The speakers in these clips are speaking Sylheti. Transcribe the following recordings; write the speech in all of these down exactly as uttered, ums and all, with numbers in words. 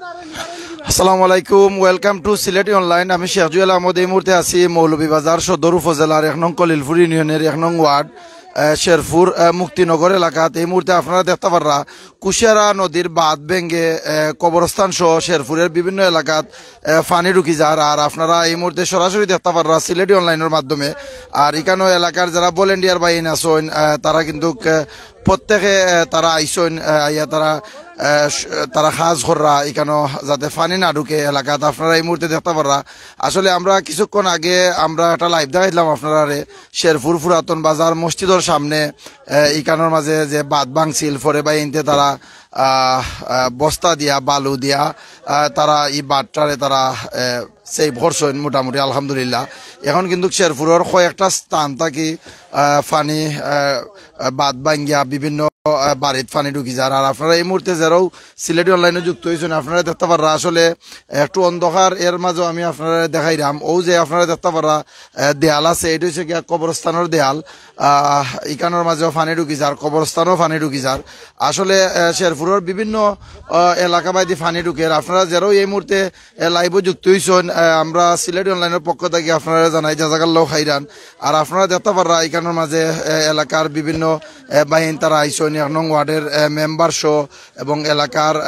আসসালামু আলাইকুম, welcome to Sylheti অনলাইন। আমি শেখ জুয়েল আহমদ। এই মুহূর্তে আছি মৌলভীবাজার সদর উপজেলার এক নং কলিলপুর ইউনিয়নের এক নং ওয়ার্ড, আহ, শেরপুর, আহ, মুক্তিনগর এলাকাত। এই মুহূর্তে আপনারা দেখতা পাররা কুশিয়ারা নদীর বাঁধ ভেঙে, আহ, কবরস্থান সহ শেরপুরের বিভিন্ন এলাকাত, আহ, পানি ঢুকি যার। আর আপনারা এই মুহূর্তে সরাসরি দেখতা পাররা সিলেটি অনলাইনের মাধ্যমে। আর ইকানো এলাকার যারা ভলেন্টিয়ার ভাইন আছইন, আহ, তারা কিন্তু, আহ, প্রত্যেকে, আহ, তারা আইছইন, আহ, আইয়া তারা, আহ, স-, তারা কাজ কররা ইকানো যাতে পানি না ঢুকে এলাকাত। আপনারা এই মুহূর্তে দেখতা পাররা। আসলে আমরা কিছুক্ষণ আগে আমরা একটা লাইভ দেখাইছিলাম আপনারারে, শেরপুর পুরাতন বাজার মসজিদর সামনে, আহ, ইকানোর মাঝে যে বাঁধ ভাঙছিল, পরে ভাইয়াইন্তে তারা, আহ, আহ, বস্তা দিয়া, বালু দিয়া, আহ, তারা ই বাঁধটারে তারা, আহ, সেভ করছইন মোটামুটি, আলহামদুলিল্লাহ। এখন কিন্তু শেরপুরর কয়েকটা স্থান থাকি, আহ, পানি, আহ, আহ, বাঁধ ভাঙ্গিয়া বিভিন্ন, আহ, বাড়িত পানি ঢুকি যার। আর আপনারা এই মুহূর্তে যারাও সিলেটি অনলাইনে যুক্ত হইছইন, আপনারা দেখতা পাররা আসলে একটু অন্ধকার, এর মাঝেও আমি আপনারা দেখাইরাম। ও যে আপনারা দেখতা পাররা, আহ, দেয়াল আছে, এটা হইছে গিয়া কবরস্থানের দেয়াল। আহ, ইকানোর মাঝেও পানি ঢুকি যার, কবরস্থানও পানি ঢুকি যার। আসলে, আহ, শেরপুরর বিভিন্ন, আহ, এলাকা বায়দি পানি ঢুকের। আপনারা যারাও এই মুহূর্তে, আহ, লাইভও যুক্ত হইছইন, আহ, আমরা সিলেটি অনলাইনের পক্ষ থাকি আপনারা জানাই জাজাকাল্লাহ খাইরান। আর আপনারা দেখতা পাররা ইকানোর মাঝে, আহ, এলাকার বিভিন্ন, আহ, ভাইয়াইন তারা আইছইন, এক নং ওয়ার্ডের, আহ, মেম্বার সহ এবং এলাকার, আহ,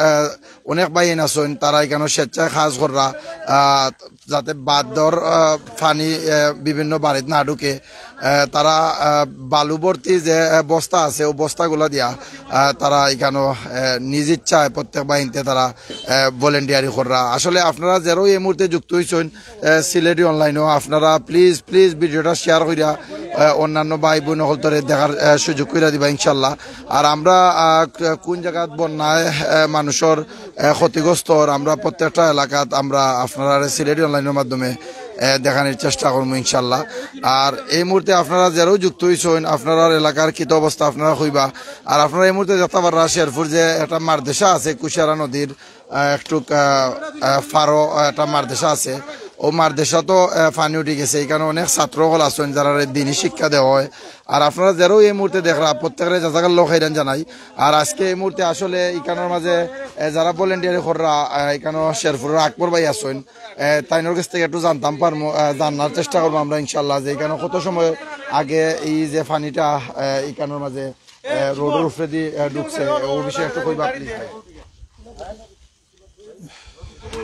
অনেক ভাইয়াইন আছইন, তারা ইকানো স্বেচ্ছায় কাজ কররা, আহ, যাতে বাঁধর, আহ, পানি, আহ, বিভিন্ন বাড়িত না ঢুকে। আহ, তারা, আহ, বালু ভর্তি যে, আহ, বস্তা আছে, ও বস্তাগুলা দিয়া, আহ, তারা ইকানো, আহ, নিজ ইচ্ছায় প্রত্যেক ভাইয়াইন্তে তারা, আহ, ভলেন্টিয়ারি কররা। আসলে আপনারা যারাও এই মুহূর্তে যুক্ত হইছইন, আহ, সিলেটি অনলাইনও, আপনারা প্লিজ, প্লিজ ভিডিওটা শেয়ার করিয়া, আহ, অন্যান্য ভাই বোন হকলতরে দেখার, আহ, সুযোগ করিয়া দিবা ইনশাল্লাহ। আর আমরা, আহ, ক-, কোন জায়গাত বন্যায়, আহ, মানুষর, আহ, ক্ষতিগ্রস্ত, আর আমরা প্রত্যেকটা এলাকাত আমরা আপনারা সিলেটি অনলাইনের মাধ্যমে, আহ, দেখানোর চেষ্টা করবো ইনশাল্লাহ। আর এই মুহূর্তে আপনারা যারাও যুক্ত হইছইন, আপনারার এলাকার কিতা অবস্থা আপনারা কইবা। আর আপনারা এই মুহূর্তে দেখতা পাররা শেরপুর যে একটা মাদ্রাসা আছে কুশিয়ারা নদীর, আহ, একটু, আহ, আহ, ফারো, আহ, একটা মাদ্রাসা আছে, ও মাদ্রাসা তো, আহ, পানি উঠি গেছে। ইকানো অনেক ছাত্র হকল আছইন যারা দিনী শিক্ষা দেওয়া হয়। আর আপনারা যারাও এই মুহূর্তে দেখরা প্রত্যেকরে জাজাকাল্লাহ খাইরান জানাই। আর আজকে এই মুহূর্তে আসলে ইকানোর মাঝে, আহ, যারা ভলেন্টিয়ারি কররা, আহ, ইকানো শেরপুরের আকবর ভাই আছইন, আহ, তাইনর কাছ থেকে একটু জানতাম পারমু, আহ, জানার চেষ্টা করবো আমরা ইনশাল্লাহ যে ইকানো কত সময় আগে এই যে পানিটা, আহ, ইকানোর মাঝে, আহ, রোডের উপরেদি, আহ, ঢুকছে, ও বিষয়ে একটু কইবা প্লিজ ভাই।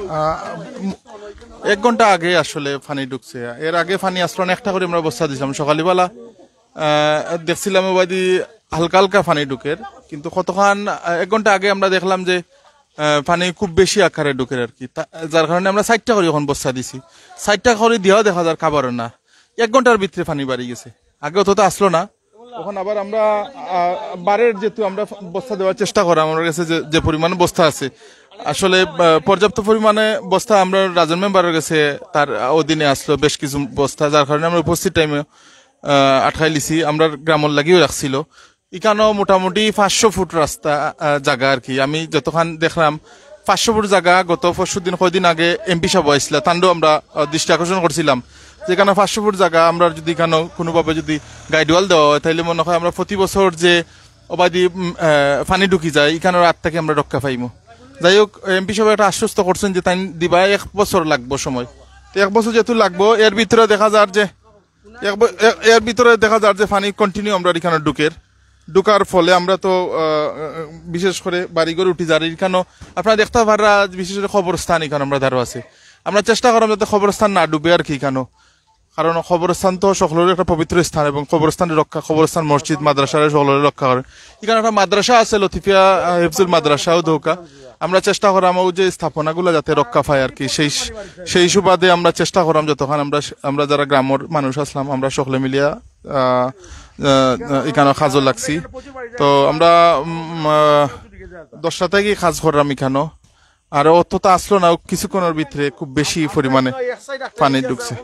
আহ, উম, এক ঘন্টা আগে আসলে পানি ঢুকছে। এর আগে পানি আসলো না, একটা করে আমরা বস্তা দিছিলাম সকালবেলা। আহ, দেখছিলাম ওবাদি হালকা হালকা পানি ঢুকের, কিন্তু কতক্ষণ, আহ, এক ঘন্টা আগে আমরা দেখলাম যে, আহ, পানি খুব বেশি আকারে ঢুকের আর কি। তা-, যার কারণে আমরা চাইরটা করে এখন বস্তা দিছি। চাইরটা করে দিয়াও দেখা যার খাবার না, এক ঘন্টার ভিতরে পানি বাড়ি গেছে। আগে অতটা আসলো না। এখন আবার আমরা, আহ, বারের যেহেতু আমরা বস্তা দেওয়ার চেষ্টা করাম, আমার কাছে যে, যে পরিমাণ বস্তা আছে, আসলে, আহ, পর্যাপ্ত পরিমাণে বস্তা আমরা রাজন মেম্বারের কাছে তার অধীনে আসলো বেশ কিছু বস্তা, যার কারণে আমরা উপস্থিত টাইমে, আহ, আটকাই লিছি। আমরা গ্রামর লাগিও রাখছিল। ইকানো মোটামুটি পাঁচশো ফুট রাস্তা, আহ, জায়গা আর কি। আমি যতক্ষণ দেখলাম, পাঁচশো ফুট জায়গা। গত পরশু দিন, কয়দিন আগে এমপি সাহেব আইসলা, তানরেও আমরা, আহ, দৃষ্টি আকর্ষণ করছিলাম যে ইকানো পাঁচশো ফুট জায়গা আমরা যদি ইকানো কোনোভাবে যদি গাইড ওয়াল দেওয়া হয়, তাহলে মনে হয় আমরা প্রতি বছর যে ওবাদি, উম, আহ, পানি ঢুকি যায়, ইকানোর আত থাকি আমরা রক্ষা পাইমু। যাই হোক, এমপি সাহেব একটা আশ্বস্ত করছেন যে তাইন দিবা, এক বছর লাগবো সময়। তো এক বছর যেহেতু লাগবো, এর ভিতরে দেখা যার যে এক ব-, এ-, এর ভিতরে দেখা যার যে পানি কন্টিনিউ আমরা ইকানো ঢুকের, ঢুকার ফলে আমরা তো, আহ, বিশেষ করে বাড়িঘর উঠি যার ইকানো। আপনারা দেখতা পাররা, বিশেষ করে কবরস্থান ইকানো আমরা ধারো আছে। আমরা চেষ্টা করাম যাতে কবরস্থান না ডুবে আর কি ইকানো, কারণ কবরস্থান তো সকলের একটা পবিত্র স্থান এবং কবরস্থান রক্ষা, কবরস্থান, মসজিদ, মাদ্রাসার সকলের রক্ষা করে। ইকানো একটা মাদ্রাসা আছে, লতিফিয়া, আহ, হিফজুল মাদ্রাসাও ধোকা। আমরা চেষ্টা করাম ও যে স্থাপনাগুলো যাতে রক্ষা পায় আর কি, সেই, সেই সুবাদে আমরা চেষ্টা করাম যতক্ষণ আমরা, আমরা যারা গ্রামর মানুষ আসলাম, আমরা সকলে মিলিয়া, আহ, আহ, ইকানো কাজও লাগছি। তো আমরা, উম, আহ, দশটা থাকি কাজ করলাম ইকানো। আর অত তো আসলো না, কিছুক্ষণের ভিতরে খুব বেশি পরিমাণে পানি ঢুকছে।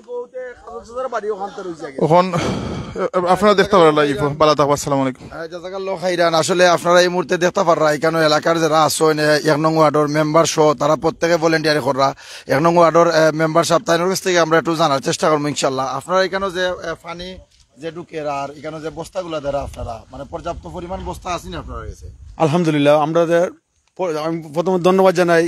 এখন, আহ, আপনারা দেখতা পাররা লাইভ, ভালা থাকবা, আসসালামু আলাইকুম। আহ, জাজাকাল্লাহ খাইরান। আসলে আপনারা এই মুহূর্তে দেখতা পাররা, ইকানো এলাকার যারা আছইন, আহ, এক নং ওয়ার্ডর মেম্বার সহ তারা প্রত্যেকে ভলেন্টিয়ারি কররা। এক নং ওয়ার্ডর, আহ, মেম্বার সাহেব, তাইনর কাছ থেকে আমরা একটু জানার চেষ্টা করবো ইনশাল্লাহ। আপনারা ইকানো যে, আহ, পানি যে ঢুকের আর ইকানো যে বস্তাগুলা দেরা আপনারা, মানে পর্যাপ্ত পরিমাণ বস্তা আছে নি আপনার কাছে? আলহামদুলিল্লাহ, আমরা যে প-, আমি প্রথমে ধন্যবাদ জানাই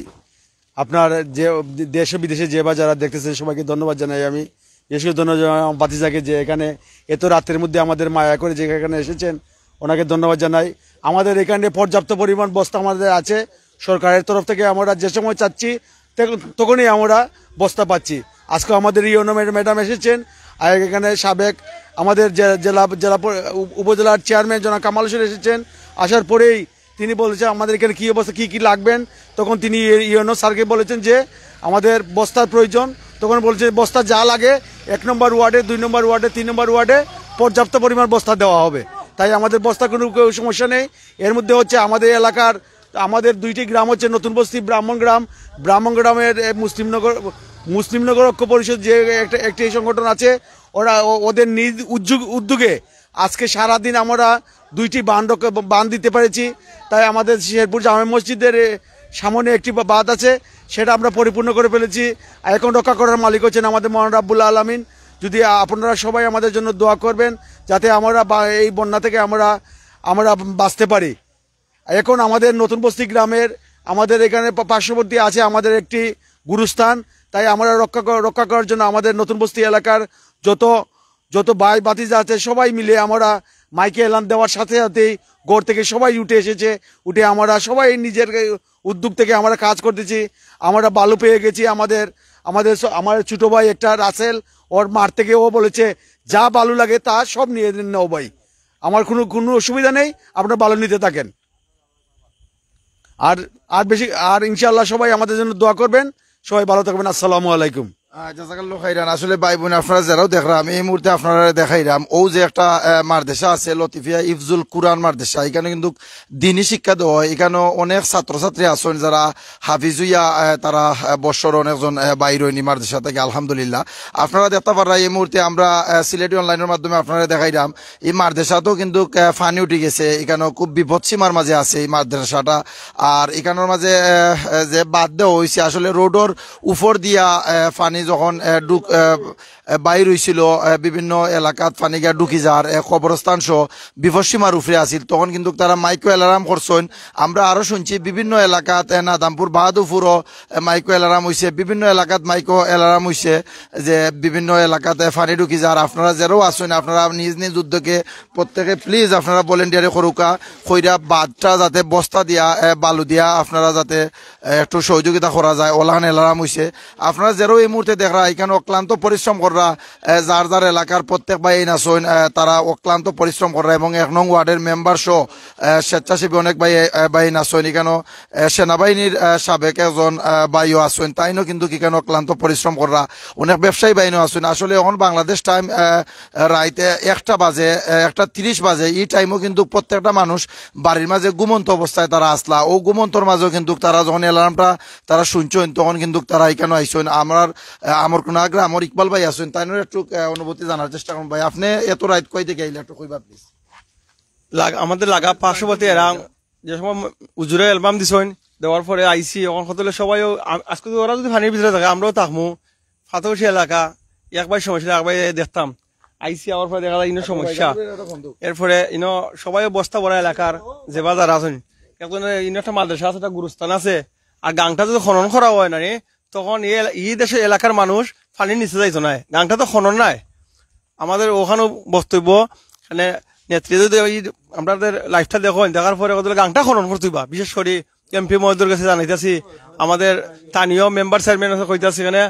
আপনার যে দেশে বিদেশে যে বা যারা দেখতেছেন, সবাইকে ধন্যবাদ জানাই আমি। বিশেষ করে ধন্যবাদ জানাই আমার ভাতিজাকে, যে এখানে এত রাতের মধ্যে আমাদের মায়া করে যে এখানে এসেছেন, ওনাকে ধন্যবাদ জানাই। আমাদের এখানে পর্যাপ্ত পরিমাণ বস্তা আমাদের আছে, সরকারের তরফ থেকে আমরা যে সময় চাচ্ছি, তখন- তখনই আমরা বস্তা পাচ্ছি। আজকে আমাদের ইউএনও ম্যাড- ম্যাডাম এসেছেন, আর এখানে সাবেক আমাদের জে- জেলা জেলা প- উপ- উপজেলার চেয়ারম্যান জনাব কামাল হোসেন এসেছেন। আসার পরেই তিনি বলেছেন আমাদের এখানে কী অবস্থা, কী কী লাগবেন। তখন তিনি ইউএনও স্যারকে বলেছেন যে আমাদের বস্তার প্রয়োজন। তখন বলছে বস্তা যা লাগে এক নম্বর ওয়ার্ডে, দুই নম্বর ওয়ার্ডে, তিন নম্বর ওয়ার্ডে পর্যাপ্ত পরিমাণ বস্তা দেওয়া হবে। তাই আমাদের বস্তা কোনো কেউ সমস্যা নেই। এর মধ্যে হচ্ছে আমাদের এলাকার, আমাদের দুইটি গ্রাম হচ্ছে নতুন বস্তি, ব্রাহ্মণ গ্রাম। ব্রাহ্মণ গ্রামের এ, মুসলিমনগর মুসলিমনগর ঐক্য পরিষদ যে একটা একটি সংগঠন আছে, ওরা ও- ওদের নিজ উদ্যোগ উদ্যোগে আজকে সারাদিন আমরা দুইটি বান রক্ষা বান দিতে পেরেছি। তাই আমাদের শেরপুর জামে মসজিদের এ, সামনে একটি বা- বাঁধ আছে, সেটা আমরা পরিপূর্ণ করে ফেলেছি। আর এখন রক্ষা করার মালিক হচ্ছেন আমাদের মহান রাব্বুল আলামিন। যদি আপনারা সবাই আমাদের জন্য দোয়া করবেন, যাতে আমরা বা- এই বন্যা থেকে আমরা আমরা বাঁচতে পারি। এখন আমাদের নতুন বস্তি গ্রামের, আমাদের এখানে পা- পার্শ্ববর্তী আছে আমাদের একটি গুরুস্থান। তাই আমরা রক্ষা কর- রক্ষা করার জন্য আমাদের নতুন বস্তি এলাকার যত যত ভাই ভাতিজা আছে, সবাই মিলে আমরা মাইকে এলান দেওয়ার সাথে সাথেই ঘর থেকে সবাই উঠে এসেছে। উঠে আমরা সবাই নিজের উদ্যোগ থেকে আমরা কাজ করতেছি। আমরা বালু পেয়ে গেছি। আমাদের আমাদের স- আমার ছোট ভাই একটা রাসেল, ওর মাঠ থেকে ও বলেছে, "যা বালু লাগে তা সব নিয়ে নেও ভাই, আমার কোনো কোনো অসুবিধা নেই, আপনারা বালু নিতে থাকেন।" আর আর বেশি আর ইনশাআল্লাহ সবাই আমাদের জন্য দোয়া করবেন। সবাই ভালো থাকবেন। আসসালামু আলাইকুম। আহ, জাজাকাল্লাহ খাইরান। আসলে ভাই বোন আপনারা যেরাও দেখরাম, এই মুহূর্তে আপনারা দেখাইরাম, ও যে একটা আহ, মাদ্রাসা আছে লতিফিয়া ইফজুল কুরআন মাদ্রাসা, এখানে কিন্তু দিনী শিক্ষা দেওয়া হয়। এখানে অনেক ছাত্রছাত্রী আছেন যারা হাফিজ হইয়া আহ, তারা আহ, বৎসর অনেকজন আহ, বাইর হইনি মাদ্রাসা থেকে, আলহামদুলিল্লাহ। আপনারা দেখতে পাররা এই মুহূর্তে আমরা আহ, সিলেটি অনলাইনের মাধ্যমে আপনারা দেখাইরাম, এই মাদ্রাসাতেও কিন্তু আহ, পানি উঠি গেছে। এখানে খুব বিপদ সীমার মাঝে আছে এই মাদ্রাসাটা। আর এখানের মাঝে আহ, যে বাঁধ দেওয়া হয়েছে আসলে রোডর উপর দিয়া আহ, পানি যখন আহ, ঢুক আহ, আহ, বাইর হইছিল, আহ, বিভিন্ন এলাকাত পানি গিয়া ঢুকি যার, আহ, কবরস্থান সহ বিপদসীমার উপরে আছিল। তখন কিন্তু তারা মাইকো অ্যালার্ম করছইন। আমরা আরো শুনছি বিভিন্ন এলাকাত, আহ, নাদামপুর বাহাদুরপুরও, আহ, মাইকো অ্যালার্ম হইছে, বিভিন্ন এলাকাত মাইকো অ্যালার্ম হইছে যে বিভিন্ন এলাকাতে পানি ঢুকি যার। আপনারা যেরাও আছেন, আপনারা নিজ নিজ উদ্যোগে প্রত্যেকে প্লিজ আপনারা ভলেন্টিয়ারি করুকা, কইরা বাদটা যাতে বস্তা দিয়া, আহ, বালু দিয়া আপনারা যাতে আহ, একটু সহযোগিতা করা যায়, ওলাখান অ্যালার্ম হইছে। আপনারা যেরাও এই মুহূর্তে দেখরা, এখানে অক্লান্ত পরিশ্রম কররা, আহ, যার যার এলাকার প্রত্যেক ভাই নাচইন, আহ, তারা অক্লান্ত পরিশ্রম কররা এবং এক নং ওয়ার্ডের মেম্বার সহ আহ, স্বেচ্ছাসেবী অনেক ভাই আহ, ভাই নাচইন। এখানে আহ, সেনাবাহিনীর আহ, সাবেক একজন আহ, ভাইও আছেন, তাইনও কিন্তু এখানে অক্লান্ত পরিশ্রম কররা। অনেক ব্যবসায়ী ভাইনও আছেন। আসলে এখন বাংলাদেশ টাইম রাইতে একটা বাজে, আহ, একটা তিরিশ বাজে, এই টাইমও কিন্তু প্রত্যেকটা মানুষ বাড়ির মাঝে ঘুমন্ত অবস্থায় তারা আসলা। ও ঘুমন্তর মাঝেও কিন্তু তারা যখন অ্যালার্মটা তারা শুনছেন, তখন কিন্তু তারা এখানে আইসেন। আমার আহ, আমার কোন গ্রামর ইকবাল ভাই আছেন, তাই একটু আহ, অনুভূতি জানার চেষ্টা করুন। ভাই, আপনি এত রাইত কই থেকে আইলে একটু কইবা প্লিজ। লাগ- আমাদের লাগা পার্শ্ববর্তী এরা যে সময় উজুরে অ্যালবাম দিছইন, দেওয়ার পরে আইসি, এখন কত হলে সবাই আজকে যদি ওরা যদি পানির ভিতরে থাকে, আমরাও থাকমু। ফাতোশি এলাকা, এক ভাই সমস্যা, এক ভাই দেখতাম, আইসি, আবার পরে দেখা যায় ইনো সমস্যা। এরপরে ইনো সবাই বস্তা ভরা এলাকার যে বাজার আছেন, এখন ইনো একটা মাদ্রাসা আছে, একটা গুরুস্থান আছে। আর গাংটা যদি খনন করা হয় না রে, তখন এই এলা- এই দেশের এলাকার মানুষ পানির নিচে যাইতো না। গাংটা তো খনন নাই। আমাদের ওখানেও বক্তব্য, মানে, নেত্রী যদি ওই আমাদের লাইভটা দেখো, দেখার পরে কত গাংটা খনন করতে হইবা। বিশেষ করে এমপি মহোদয়ের কাছে জানাইতেছি, আমাদের স্থানীয় মেম্বার চেয়ারম্যান আছে, কইতাছি এখানে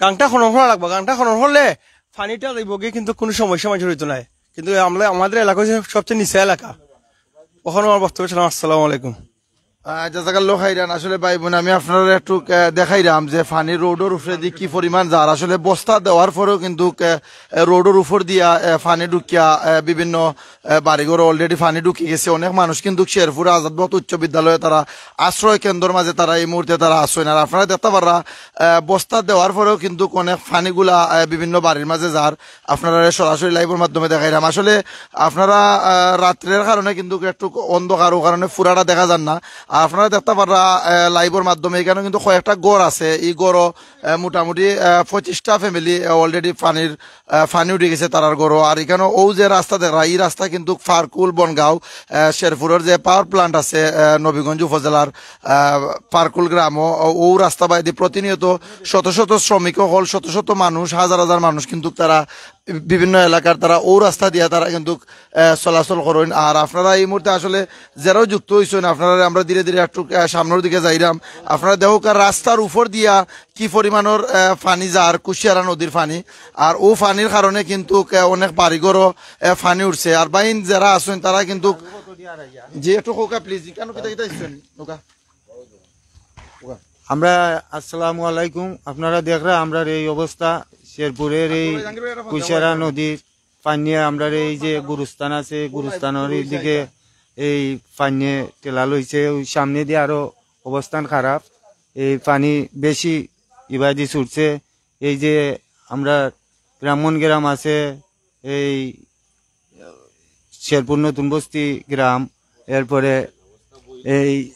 গাংটা খনন করা লাগবে। গাংটা খনন করলে পানিটা যাইব গিয়ে, কিন্তু কোনো সমস্যা মানুষের হইতো নাই। কিন্তু আমরা, আমাদের এলাকা হচ্ছে সবচেয়ে নিচা এলাকা, ওখানে আমার বক্তব্য ছিলাম। আসসালামু আলাইকুম। আহ, জাজাকাল্লাহ খাইরান। আসলে ভাই বোন, আমি আপনারা একটু আহ, দেখাইলাম যে পানি রোডর উপরে দিয়ে কি পরিমাণ যার। আসলে বস্তা দেওয়ার পরেও কিন্তু আহ, রোডর উপর দিয়া আহ, পানি ঢুকিয়া আহ, বিভিন্ন আহ, বাড়িঘর অলরেডি পানি ঢুকি গেছে। অনেক মানুষ কিন্তু শেরপুর আজাদ বত উচ্চ বিদ্যালয়ে তারা আশ্রয় কেন্দ্রর মাঝে তারা এই মুহূর্তে তারা আশ্রয় নেয়। আর আপনারা দেখতে পাররা আহ, বস্তা দেওয়ার পরেও কিন্তু অনেক পানিগুলা আহ, বিভিন্ন বাড়ির মাঝে যার। আপনারা সরাসরি লাইভের মাধ্যমে দেখাইলাম। আসলে আপনারা আহ, রাত্রের কারণে কিন্তু একটু অন্ধকার, ও কারণে পুরাটা দেখা যার না। আপনারা দেখতা পাররা, আহ, live-র মাধ্যমে এখানেও কিন্তু কয়েকটা ঘর আছে। এই ঘরও, আহ, মোটামুটি, আহ, পঁচিশটা family, আহ, already পানির, আহ, পানি উঠি গেছে তারার ঘরও। আর এখানেও অউ যে রাস্তা দেখরা, এই রাস্তা কিন্তু পারকুল বনগাঁও, আহ, শেরপুরের যে power plant আছে, আহ, নবীগঞ্জ উপজেলার, আহ, পারকুল গ্রামও, ও, অউ রাস্তা বায়দি প্রতিনিয়ত শত শত শ্রমিক অকল, শত শত মানুষ, হাজার হাজার মানুষ কিন্তু তারা বিভিন্ন এলাকার তারা অউ রাস্তা দিয়া তারা কিন্তু, আহ, চলাচল করইন। আর আপনারা এই মুহূর্তে আসলে যেরাও যুক্ত হইছইন, আপনারা আমরা ধীরে ধীরে একটু, আহ, সামনের দিকে যাইরাম। আপনারা দেখউক্কা রাস্তার উপর দিয়া কি পরিমাণর, আহ, পানি যার, কুশিয়ারা নদীর পানি। আর অউ পানির কারণে কিন্তু, আহ, অনেক বাড়িঘরও, আহ, পানি উঠছে। আর বাইন যেরা আছইন তারা কিন্তু, জি, একটু কউক্কা please, কেন কিতা কিতা দিচ্ছেন? কউক্কা। আমরা, আসসালামু আলাইকুম। আপনারা দেখরা আমরার এই অবস্থা, শেরপুরের এই কুশিয়ারা নদীর পানিয়ে আমরার এই যে গুরুস্থান আছে, গুরুস্থানের এই দিকে এই পানিয়ে ঠেলা লইছে, ওই সামনে দিয়ে আরো অবস্থান খারাপ। এই পানি বেশি ইবাদি ছুটছে। এই যে আমরা ব্রাহ্মণ গ্রাম আছে, এই শেরপুর নতুন বস্তি গ্রাম, এরপরে এই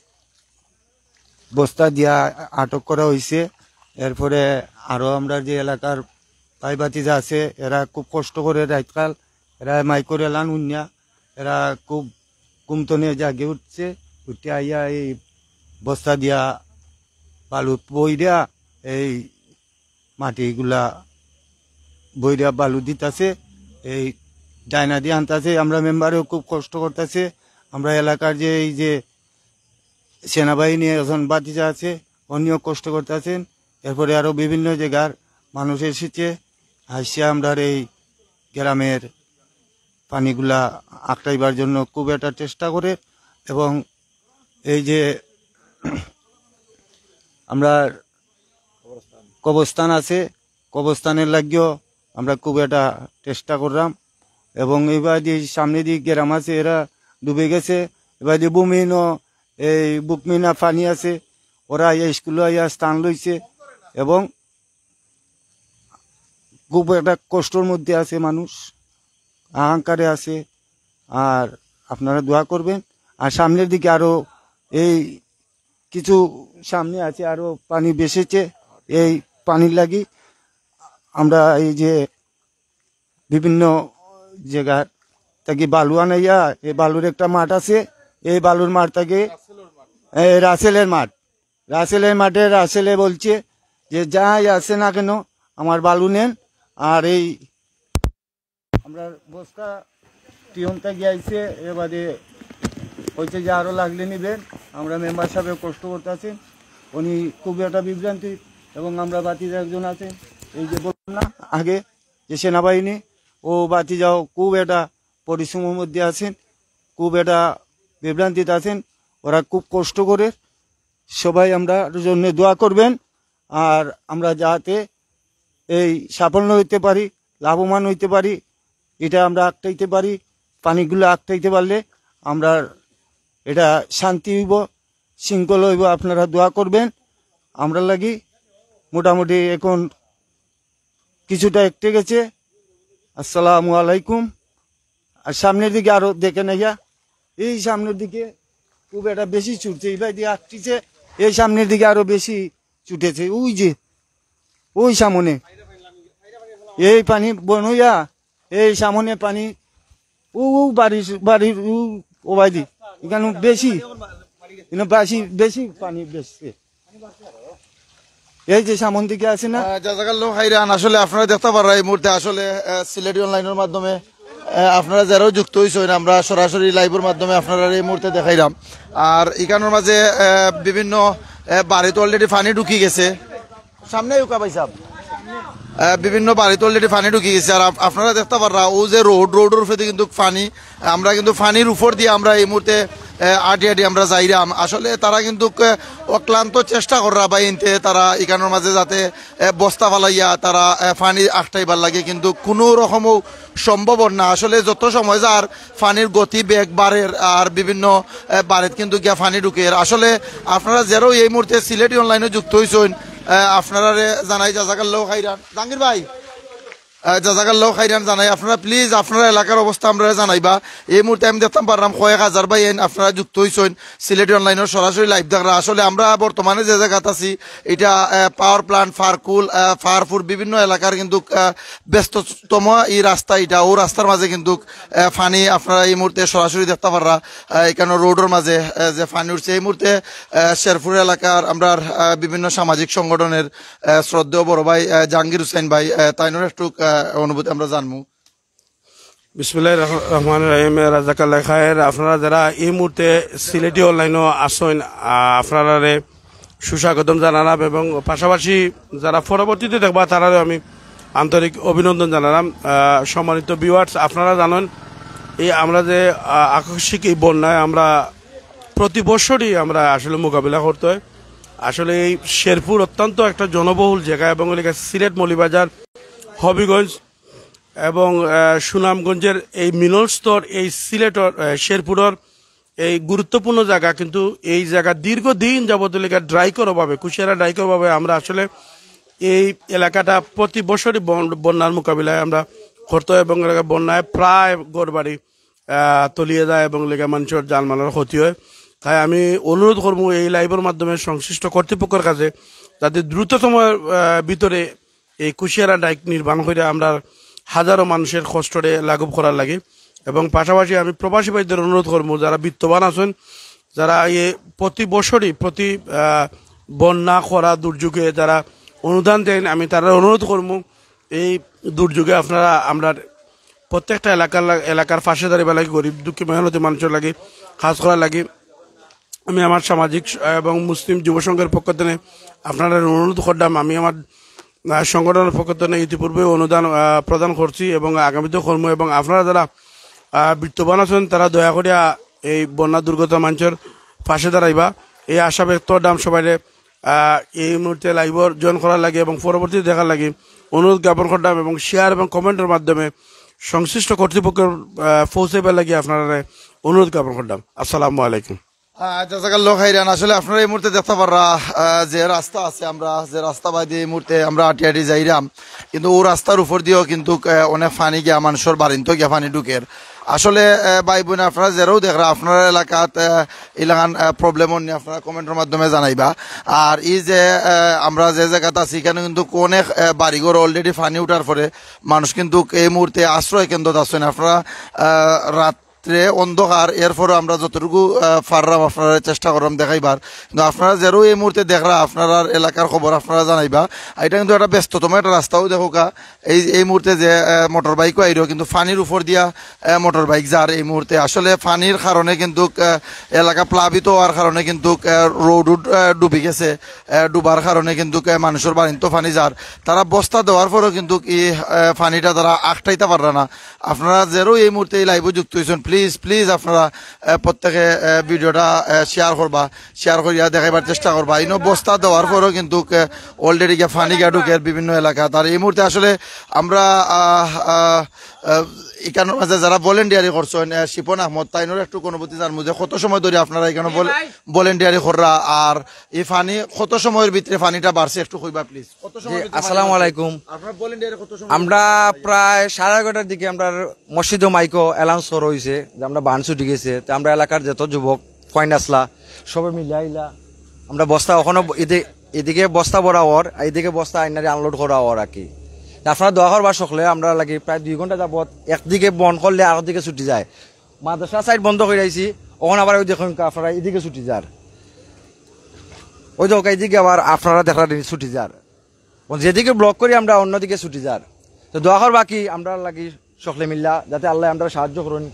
বস্তা দিয়া আটক করা হইছে। এরপরে আরো আমরা যে এলাকার ভাই ভাতিজা আছে, এরা খুব কষ্ট করে রাইতকাল, এরা মাইকর এলান উন্না, এরা খুব ঘুম তনে জাগে উঠছে, উঠে আইয়া এই বস্তা দিয়া বালু বইরা এই মাটিগুলা বইরা বালু দিতাছে, এই ডাইনা দিয়ে আনতাছে। আমরা মেম্বারেও খুব কষ্ট করতেছে। আমরা এলাকার যে এই যে সেনাবাহিনী একজন ভাতিজা আছে, উনিও কষ্ট করতেছেন। এরপরে আরো বিভিন্ন জায়গার মানুষ এসেছে, আসিয়া আমরার এই গ্রামের পানিগুলা আটকাইবার জন্য খুব একটা চেষ্টা করে। এবং এই যে আমরা কবরস্থান আছে, কবরস্থানের লাগিও আমরা খুব একটা চেষ্টা করলাম। এবং এইবার যে সামনে যে গ্রাম আছে, এরা ডুবে গেছে। এবার যে ভূমিহীন, এই বুকমিনা পানি আছে, ওরা এই স্কুলে আইয়া স্থান লইছে। এবং খুব একটা কষ্টর মধ্যে আছে মানুষ, আহাঙ্কারে আছে। আর আপনারা দোয়া করবেন। আর সামনের দিকে আরো এই কিছু সামনে আছে, আরো পানি বেসেছে। এই পানির লাগি আমরা এই যে বিভিন্ন জায়গা থাকি বালু আনাইয়া, এই বালুর একটা মাঠ আছে, এই বালুর মাঠ থাকি, এই রাসেলের মাঠ, রাসেলের মাঠে রাসেলে বলছে যে যাই আছে না কেন, আমার বালু নেন। আর এই আমরা বস্তা টিয়ন থাকি আইছে, এ বাদে হইছে যে আরো লাগলে নিবেন। আমরা মেম্বার সাহেব কষ্ট করতেছেন, উনি খুব একটা বিভ্রান্তি। এবং আমরা ভাতিজা একজন আছে, এই যে বললাম না আগে, যে সেনাবাহিনী, ও ভাতিজাও খুব একটা পরিশ্রমের মধ্যে আছেন, খুব একটা বিভ্রান্তিতে আছেন। ওরা খুব কষ্ট করে। সবাই আমরা জন্য দোয়া করবেন। আর আমরা যাতে এই সাফল্য হইতে পারি, লাভবান হইতে পারি, এটা আমরা আটকাইতে পারি। পানিগুলো আটকাইতে পারলে আমরা এটা শান্তি হইব, শৃঙ্খলা হইব। আপনারা দোয়া করবেন আমরা লাগি। মোটামুটি এখন কিছুটা একটে গেছে। আসসালামু আলাইকুম। আর সামনের দিকে আরো দেখে নেইয়া, এই সামনের দিকে খুব একটা বেশি ছুটছে, এবার দিয়ে আটকিছে, এই সামনের দিকে আরো বেশি ছুটেছে। ওই যে, ওই সামনে এই পানি বনইয়া, এই সামনে পানি, ও, ও বাড়ির, বাড়ির ও, ও বাইদি, এখানে বেশি, এখানে বেশি, বেশি পানি বেশি। এই যে সামন দিকে আছে না? আহ, জাজাকাল্লাহ খাইরান। আসলে আপনারা দেখতে পাররা এই মুহূর্তে আসলে, আহ, সিলেটি অনলাইনের মাধ্যমে, আহ, আপনারা যারাও যুক্ত হইছেন, আমরা সরাসরি লাইভের মাধ্যমে আপনারা এই মুহূর্তে দেখাইলাম। আর এখানের মাঝে, আহ, বিভিন্ন, আহ, বাড়িতে অলরেডি পানি ঢুকি গেছে। সামনে উকা ভাই সাহেব। আহ, বিভিন্ন বাড়িতে অলরেডি পানি ঢুকি গেছে। আর আপ-, আপনারা দেখতে পাররা ও যে রোড, রোডের উপরে কিন্তু পানি, আমরা কিন্তু পানির উপর দিয়ে আমরা এই মুহূর্তে, আহ, আটি আটি আমরা যাইরাম। আসলে তারা কিন্তু, আহ, অক্লান্ত চেষ্টা কররা বা ইনতে তারা এখানের মাঝে যাতে, আহ, বস্তা ফালাইয়া তারা, আহ, পানি আটকাইবার লাগে, কিন্তু কোনো রকমও সম্ভব না। আসলে যত সময় যার পানির গতি বেগ বাড়ের আর বিভিন্ন, আহ, বাড়িত কিন্তু গিয়া পানি ঢুকের। আসলে আপনারা যারাও এই মুহূর্তে সিলেটি অনলাইনে যুক্ত হইছেন, আহ, আপনারারে জানাই জাজাকাল্লাহ খাইরান। জাহাঙ্গীর ভাই, আহ, জাজাকাল্লাহ খাইরান জানাই। আপনারা প্লিজ আপনারা এলাকার অবস্থা আমরারে জানাইবা। এই মুহূর্তে আমি দেখতাম পারলাম কয়েক হাজার ভাই এইন আপনারা যুক্ত হইছইন সিলেটি অনলাইনর সরাসরি লাইভ দেখরা। আসলে আমরা বর্তমানে যে জাগাত আছি, এটা পাওয়ার প্ল্যান্ট, ফারকুল, আহ, ফারপুর, বিভিন্ন এলাকার কিন্তু আহ, ব্যস্ততম এই রাস্তা, এটা ও রাস্তার মাঝে কিন্তু আহ, পানি আপনারা এই মুহূর্তে সরাসরি দেখতা পাররা। আহ, এখানে রোডর মাঝে আহ, যে পানি উঠছে এই মুহূর্তে আহ, শেরপুর এলাকার আমরার আহ, বিভিন্ন সামাজিক সংগঠনের আহ, শ্রদ্ধেয় বড় ভাই আহ, জাহাঙ্গীর হুসেন ভাই, আহ, তাইনর একটু আহ, অনুভূতি আমরা জানমু। বিসমিল্লাহির রহ-, রহমানির রহিম। রাজাকাল্লাহ খায়ের, আপনারা যারা এই মুহূর্তে সিলেটি অনলাইনও আছেন, আহ, আপনারারে সুস্বাগতম জানালাম এবং পাশাপাশি যারা পরবর্তীতে দেখবা তারারও আমি আন্তরিক অভিনন্দন জানালাম। আহ, সম্মানিত ভিউয়ার্স, আপনারা জানেন এই আমরা যে আহ, আকস্মিক এই বন্যায় আমরা প্রতি বছরই আমরা আসলে মোকাবিলা করতে হয়। আসলে এই শেরপুর অত্যন্ত একটা জনবহুল জায়গা এবং এলাকা সিলেট মৌলভীবাজার, হবিগঞ্জ এবং আহ, সুনামগঞ্জের এই মিলনস্থল এই সিলেটর আহ, শেরপুরর এই গুরুত্বপূর্ণ জায়গা, কিন্তু এই জায়গা দীর্ঘদিন যাবত এলাকা ড্রাই করার ভাবে, কুশিয়ারা ড্রাই করার ভাবে আমরা আসলে এই এলাকাটা প্রতি বছরই বন- বন্যার মোকাবিলায় আমরা করতে হয় এবং এলাকা বন্যায় প্রায় ঘরবাড়ি আহ, তলিয়ে যায় এবং লেগা মানুষের জানমালের ক্ষতি হয়। তাই আমি অনুরোধ করবো এই লাইভের মাধ্যমে সংশ্লিষ্ট কর্তৃপক্ষের কাছে যাতে দ্রুততম আহ, ভিতরে এই কুশিয়ারা ডাইক নির্মাণ করে আমরা হাজারো মানুষের কষ্টরে লাঘব করার লাগি। এবং পাশাপাশি আমি প্রবাসী ভাইদের অনুরোধ করবো, যারা বিত্তবান আছেন, যারা এই প্রতি বছরই প্রতি আহ, বন্যা খরা দুর্যোগে যারা অনুদান দেন, আমি তারা অনুরোধ করবো এই দুর্যোগে আপনারা আমরা প্রত্যেকটা এলাকার লা- এলাকার পাশে দাঁড়িয়ে লাগি, গরিব দুঃখী মেহনতি মানুষের লাগি কাজ করার লাগি। আমি আমার সামাজিক স- এবং মুসলিম যুব সংঘের পক্ষ থেকে আপনারা অনুরোধ করলাম, আমি আমার আহ, সংগঠনের পক্ষ থেকে ইতিপূর্বে অনুদান আহ, প্রদান করছি এবং আগামীতে করবো। এবং আপনারা যারা আহ, বিত্তবান আছেন, তারা দয়া করে আহ, এই বন্যা দুর্গত মানুষের পাশে দাঁড়াইবা, এই আশা ব্যক্ত করলাম সবাইরে। আহ, এই মুহূর্তে লাইভর জয়েন করার লাগি এবং পরবর্তী দেখার লাগি অনুরোধ জ্ঞাপন করলাম এবং শেয়ার এবং কমেন্টের মাধ্যমে সংশ্লিষ্ট কর্তৃপক্ষের আহ, পৌঁছাইবার লাগি আপনারা অনুরোধ জ্ঞাপন করলাম। আসসালামু আলাইকুম। আহ, জাজাকাল্লাহ খাইরান। আসলে আপনারা এই মুহূর্তে দেখতে পাররা আহ, যে রাস্তা আছে, আমরা যে রাস্তা বাদে এই মুহূর্তে আমরা আটি আটি যাইরাম, কিন্তু ও রাস্তার উপর দিয়েও কিন্তু আহ, অনেক পানি গিয়া মানুষের বাড়িন্ত গিয়া পানি ঢুকের। আসলে আহ, ভাই বোন আপনারা যেরাও দেখরা আপনার এলাকাত আহ, ইলাখান প্রবলেম নিয়ে আপনারা কমেন্টের মাধ্যমে জানাইবা। আর এই যে আহ, আমরা যে জায়গাতে আছি এখানে কিন্তু অনেক আহ, বাড়িঘর অলরেডি পানি উঠার পরে মানুষ কিন্তু এই মুহূর্তে আশ্রয় কেন্দ্রত আছেন। আপনারা আহ, রাত্রে অন্ধকার, এরপরে আমরা যতটুকু আহ, পারলাম আপনারা চেষ্টা করলাম দেখাইবার। কিন্তু আপনারা যেরাও এই মুহূর্তে দেখরা আপনার এলাকার খবর আপনারা জানাইবা। আর এটা কিন্তু একটা ব্যস্ততম একটা রাস্তাও দেখোকা। এই এই মুহূর্তে যে মোটর বাইকও আইরো কিন্তু পানির উপর দিয়া মোটর বাইক যার এই মুহূর্তে। আসলে পানির কারণে কিন্তু আহ, এলাকা প্লাবিত হওয়ার কারণে কিন্তু রোড ডুবি গেছে, আহ, ডুবার কারণে কিন্তু আহ, মানুষের বাড়িত পানি যার। তারা বস্তা দেওয়ার পরেও কিন্তু এই আহ, পানিটা তারা আটকাইতে পাররা না। আপনারা যেরাও এই মুহূর্তে এই লাইভে যুক্ত হয়েছেন, প্লিজ প্লিজ আপনারা আহ, প্রত্যেকে আহ, ভিডিওটা শেয়ার করবা, শেয়ার করিয়া দেখাইবার চেষ্টা করবা। ইনো বস্তা দেওয়ার পরেও কিন্তু অলরেডি গিয়া পানি গিয়া ঢুকের বিভিন্ন এলাকাত। আর এই মুহূর্তে আসলে আমরা আহ, আহ, আহ, এখানোর মাঝে যারা ভলেন্টিয়ারি করছেন, আহ, শিপন আহমদ, তাইনর একটু অনুভূতি জানবো যে কত সময় ধরে আপনারা এখানে ভলেন্টিয়ারি কররা, আর এই পানি কত সময়ের ভিতরে পানিটা বাড়ছে একটু কইবা প্লিজ। কত সময় জি, ভিতরে পানি আসসালামু বাড়ছে? আলাইকুম। আপনারা ভলেন্টিয়ারি কত সময় আমরা ভিতরে পানি প্রায় সাড়ে এগারোটার দিকে আমরা মসজিদে মাইকো অ্যালাউন্স করা হয়েছে যে আমরা বান ছুটি গেছে, তো আমরা এলাকার যত যুবক পয়েন্ট আসলা সবে মিলে আইলা। আমরা বস্তা ওখানে ব- এদি- এদিকে বস্তা ভরা ওর, আর এদিকে বস্তা আইনারে আনলোড করা ওর আর কি। তা আপনারা দোয়া করবা সকলে, আমরা লাগি প্রায় দুই ঘন্টা যাবত একদিকে বন্ধ করলে আর দিকে ছুটি যায়। মাদ্রাসা সাইড বন্ধ করে আইছি, ওখানে আবার ওই দেখুন আপনারা এদিকে ছুটি যার, ওই দেখো এইদিকে আবার আপনারা দেখরা ছুটি যার। যেদিকে ব্লক করি আমরা অন্যদিকে ছুটি যার। তো দোয়া করবা কি আমরা লাগি সকলে মিল্লা যাতে আল্লাহ আমরা সাহায্য করুন,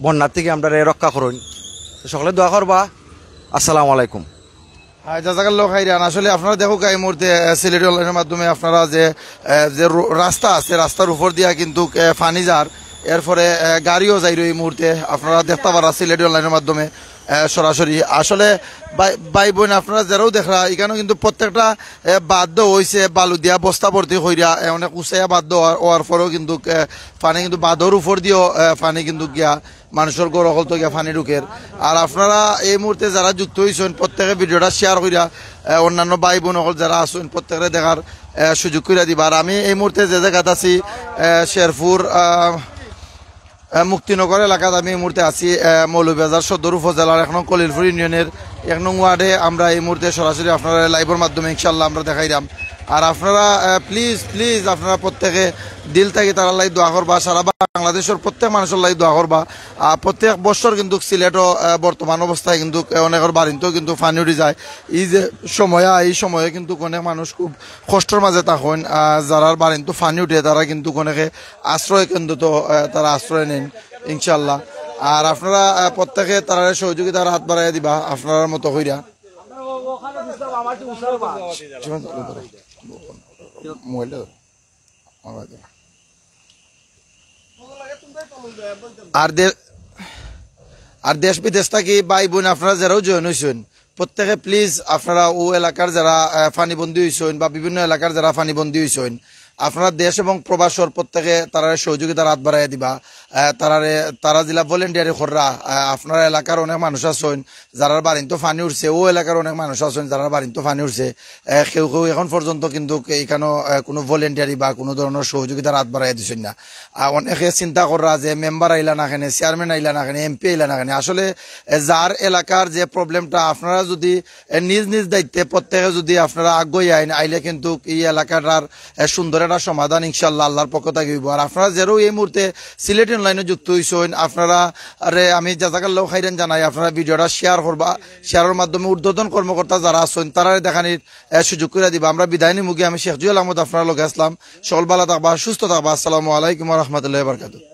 বন্যার থেকে আমরা রক্ষা করুন। তো সকলে দোয়া করবা। আসসালামু আলাইকুম। হ্যাঁ, জাজাকাল্লাহ খাইরান। আসলে আপনারা দেখো এই মুহূর্তে আহ, সিলেটি অনলাইনের মাধ্যমে আপনারা যে আহ, যে রো- রাস্তা আছে, রাস্তার উপর দিয়া কিন্তু আহ, পানি যার, এরপরে আহ, গাড়িও যাইর এই মুহূর্তে। আপনারা দেখতে পারা সিলেটি অনলাইনের মাধ্যমে আহ, আহ, সরাসরি। আসলে ভাই, ভাই বোন, আপনারা যেরাও দেখরা, ইখানো কিন্তু প্রত্যেকটা, আহ, বাঁধ দেওয়া অইছে বালু দিয়া বস্তা ভর্তি কইরা, আহ, অনেক উঁচাইয়া বাঁধ দেওয়া অওয়ার পরেও কিন্তু, আহ, পানি কিন্তু বাঁধর উপর দিয়াও, আহ, পানি কিন্তু গিয়া মানুষর ঘর অকল তো গিয়া পানি ঢুকের। আর আপনারা এই মুহূর্তে যারা যুক্ত অইছইন, প্রত্যেকে ভিডিওটা শেয়ার কইরা, আহ, অন্যান্য ভাই বোন অকল যারা আছইন, প্রত্যেকরে দেখার, আহ, সুযোগ কইরা দিবা। আর আমি এই মুহূর্তে যে জাগাত আছি, আহ, শেরপুর, আহ, আহ, মুক্তিনগর এলাকাত আমি এই মুহূর্তে আছি, আহ, মৌলভীবাজার সদর উপজেলার এক নং কলিলপুর ইউনিয়নের এক নং ওয়ার্ডে। আমরা এই মুহূর্তে সরাসরি আপনারা লাইভর মাধ্যমে ইনশাল্লাহ আমরা দেখাইরাম। আর আপনারা, আহ, প্লিজ, প্লিজ আপনারা প্রত্যেকে দিল থাকি তারার লাগি দোয়া করবা, সারা বাংলাদেশর প্রত্যেক মানুষর লাগি দোয়া করবা। আহ, প্রত্যেক বছর কিন্তু সিলেটও, আহ, বর্তমান অবস্থায় কিন্তু অনেকর বাড়িতেও কিন্তু পানি উঠি যায়। এই যে সময়, এই সময়ে কিন্তু অনেক মানুষ খুব কষ্টর মাঝে থাকইন। আহ, যারার বাড়িত পানি উঠে তারা কিন্তু অনেকে আশ্রয় কেন্দ্র তো, আহ, তারা আশ্রয় নেন ইনশাল্লাহ। আর আপনারা, আহ, প্রত্যেকে তারারে সহযোগিতার হাত বাড়াইয়া দিবা আপনারার মতো কইরা। মোবাইলটা ধরো। আর দে-, আর দেশ বিদেশ থাকি ভাই বোন আপনারা যেরাও জয়েন অইছইন, প্রত্যেকে প্লিজ আপনারা অউ এলাকার যারা, আহ, পানিবন্দী অইছইন বা বিভিন্ন এলাকার যারা পানিবন্দী অইছইন, আপনারা দেশ এবং প্রবাসর প্রত্যেকে তারারে সহযোগিতার হাত বাড়াইয়া দিবা। আহ, তারারে, তারা যেলা ভলেন্টিয়ারি কররা, আহ, আপনারা এলাকার অনেক মানুষ আছইন যারার বাড়িত পানি উঠছে, অউ এলাকার অনেক মানুষ আছইন যারার বাড়িত পানি উঠছে। আহ, কেউ কেউ এখন পর্যন্ত কিন্তু ইখানো, আহ, কুনু ভলেন্টিয়ারি বা কুনু ধরনর সহযোগিতার হাত বাড়াইয়া দিছইন না। আহ, অনেকে চিন্তা কররা যে মেম্বার আইলা না কেনে, চেয়ারম্যান আইলা না কেনে, এমপি আইলা না কেনে। আসলে, আহ, যার এলাকার যে প্রবলেমটা আপনারা যদি, আহ, নিজ নিজ দায়িত্বে প্রত্যেকে যদি আপনারা আগুয়াই আইন, আইলে কিন্তু এই এলাকাটার, আহ, সুন্দর একটা সমাধান ইনশাল্লাহ আল্লাহর পক্ষ থাকি অইবো। আর আপনারা যেরাও এই মুহূর্তে সিলেটি অনলাইনো যুক্ত অইছইন, আপনারারে আমি জাযাকাল্লাহু খাইরান জানাই। আপনারা ভিডিওটা শেয়ার করবা, শেয়ারর মাধ্যমে ঊর্ধ্বতন কর্মকর্তা যারা আছইন তারারে দেখানির, আহ, সুযোগ কইরা দিবা। আমরা বিদায় নিমুগি, আমি শেখ জুয়েল আহমদ আপনারার লগে আছলাম। সকল ভালা থাকবা, সুস্থ থাকবা। আসসালামু আলাইকুম ওয়া রাহমাতুল্লাহি ওয়া বারাকাতুহু।